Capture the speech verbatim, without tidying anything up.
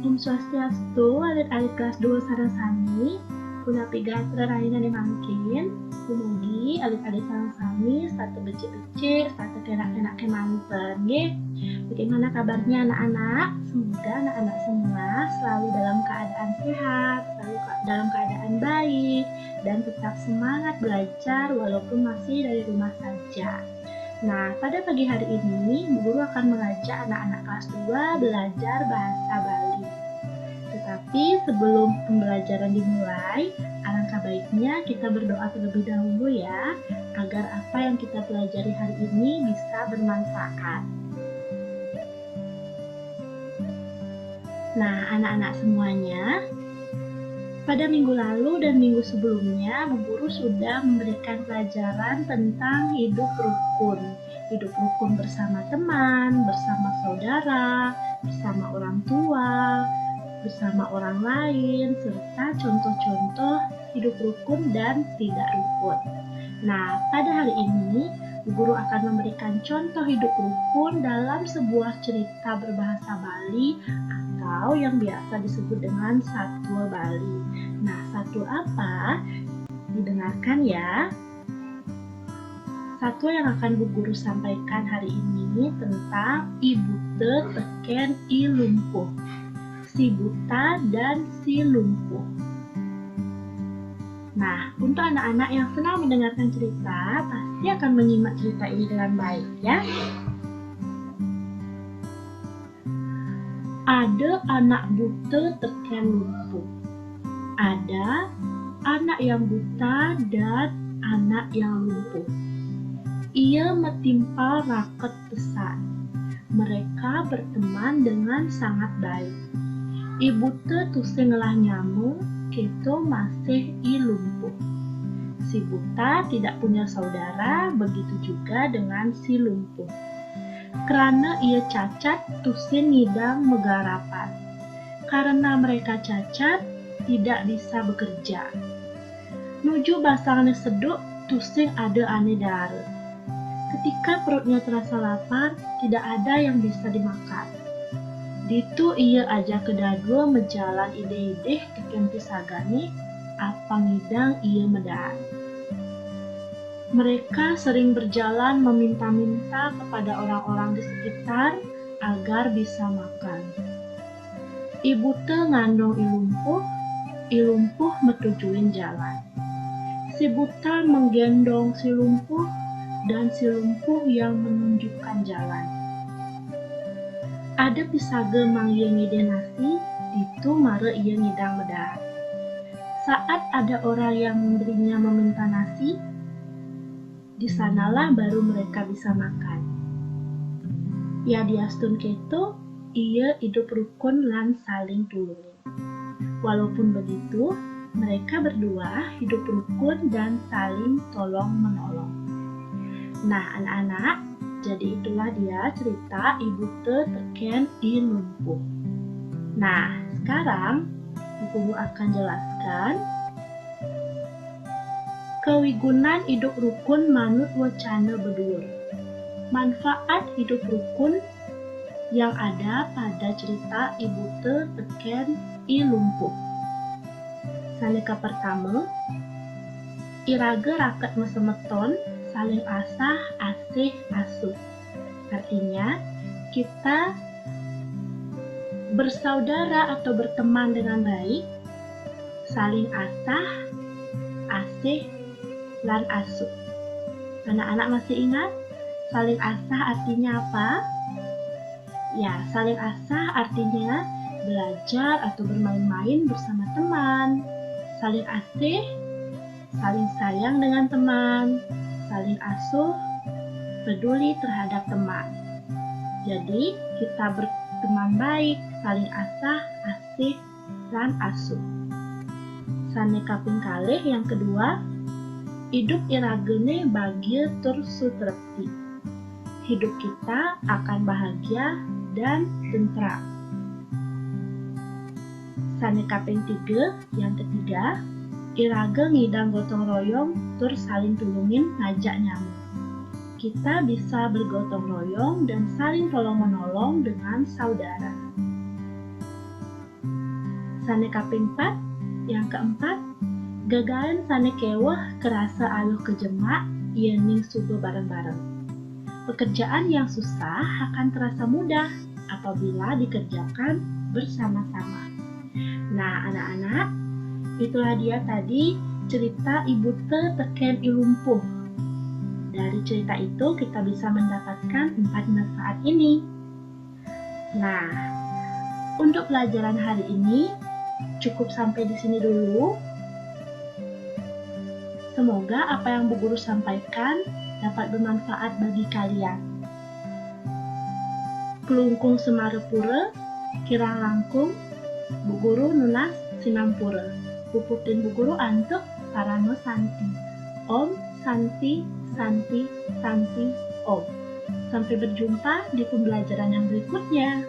Om Swastiastu, alit-alit kelas dua sareng sami. Punapi gatra rahinané mangkin? Dumugi alit-alit sareng sami setata becik-becik, setata kénak-kénak kémanten, nggih. Bagaimana kabarnya anak-anak? Semoga anak-anak semua selalu dalam keadaan sehat, selalu ka-, dalam keadaan baik, dan tetap semangat belajar walaupun masih dari rumah saja. Nah, pada pagi hari ini, Bu Guru akan mengajak anak-anak kelas dua belajar bahasa Bali. Tetapi sebelum pembelajaran dimulai, alangkah baiknya kita berdoa terlebih dahulu ya, agar apa yang kita pelajari hari ini bisa bermanfaat. Nah, anak-anak semuanya, pada minggu lalu dan minggu sebelumnya, Bu Guru sudah memberikan pelajaran tentang hidup rukun. Hidup rukun bersama teman, bersama saudara, bersama orang tua, bersama orang lain, serta contoh-contoh hidup rukun dan tidak rukun. Nah, pada hari ini, Bu Guru akan memberikan contoh hidup rukun dalam sebuah cerita berbahasa Bali atau yang biasa disebut dengan satua Bali. Nah, satua apa? Didengarkan ya. Satua yang akan Bu Guru sampaikan hari ini tentang I Buta tekén I Lumpuh. Si Buta dan Si Lumpuh. Nah, untuk anak-anak yang senang mendengarkan cerita, pasti akan menyimak cerita ini dengan baik ya. Ada anak buta tekén lumpuh. Ada anak yang buta dan anak yang lumpuh. Ia matimpal raket pesan. Mereka berteman dengan sangat baik. I Buta tusing ngelah nyama, kéto masih I Lumpuh. Si Buta tidak punya saudara, begitu juga dengan Si Lumpuh. Kerana ia cacat, tusing ngidang magarapan. Karena mereka cacat, tidak bisa bekerja. Nuju basangné seduk, tusing ada ané daara. Ketika perutnya terasa lapar, tidak ada yang bisa dimakan. Ditu ia ajaka dadua majalan idih-idih tekén pisagané, apang ngidang ia madaar. Mereka sering berjalan meminta-minta kepada orang-orang di sekitar agar bisa makan. I Buta ngandong I Lumpuh, I Lumpuh metujuin jalan. Si Buta menggendong Si Lumpuh dan Si Lumpuh yang menunjukkan jalan. Ada pisaga manggih ngidih nasi, ditu mara ia ngidang madaar. Saat ada orang yang memberinya meminta nasi, di sanalah baru mereka bisa makan. Yadiastun kéto, ia idup rukun lan saling tulungin. Walaupun begitu, mereka berdua hidup rukun dan saling tolong-menolong. Nah, anak-anak, jadi itulah dia cerita I Buta tekén I Lumpuh. Nah, sekarang Bu Guru akan jelaskan kawigunan idup rukun manut wacana baduur. Manfaat hidup rukun yang ada pada cerita I Buta tekén I Lumpuh. Sané kapertama, iraga raket masemeton, saling asah, asih, asuh. Artinya, kita bersaudara atau berteman dengan baik, saling asah, asih, lan asuh. Anak-anak masih ingat? Saling asah artinya apa? Ya, saling asah artinya belajar atau bermain-main bersama teman. Saling asih, saling sayang dengan teman. Saling asuh, peduli terhadap teman. Jadi, kita berteman baik, saling asah, asih, lan asuh. Sané kaping kalih, yang kedua, idup iragané bagia tur sutrepti. Hidup kita akan bahagia dan tentram. Sané kaping tiga, yang ketiga, iraga ngidang gotong royong tur saling tulungin ngajak nyama. Kita bisa bergotong royong dan saling tolong-menolong dengan saudara. Sane kaping pat, yang keempat, gegaen sane keweh kerasa aluh kejemak, yening suba bareng-bareng. Pekerjaan yang susah akan terasa mudah apabila dikerjakan bersama-sama. Nah, anak-anak, itulah dia tadi cerita Ibu Te teken I Lumpuh. Dari cerita itu kita bisa mendapatkan empat manfaat ini. Nah, untuk pelajaran hari ini cukup sampai di sini dulu. Semoga apa yang Bu Guru sampaikan dapat bermanfaat bagi kalian. Klungkung Semarapura, kirang langkung, Bu Guru nunas sinampura. Puputipun Bu Guru antuk Parama Santi. Om Santi, Santi, Santi, Om. Sampai berjumpa di pembelajaran yang berikutnya.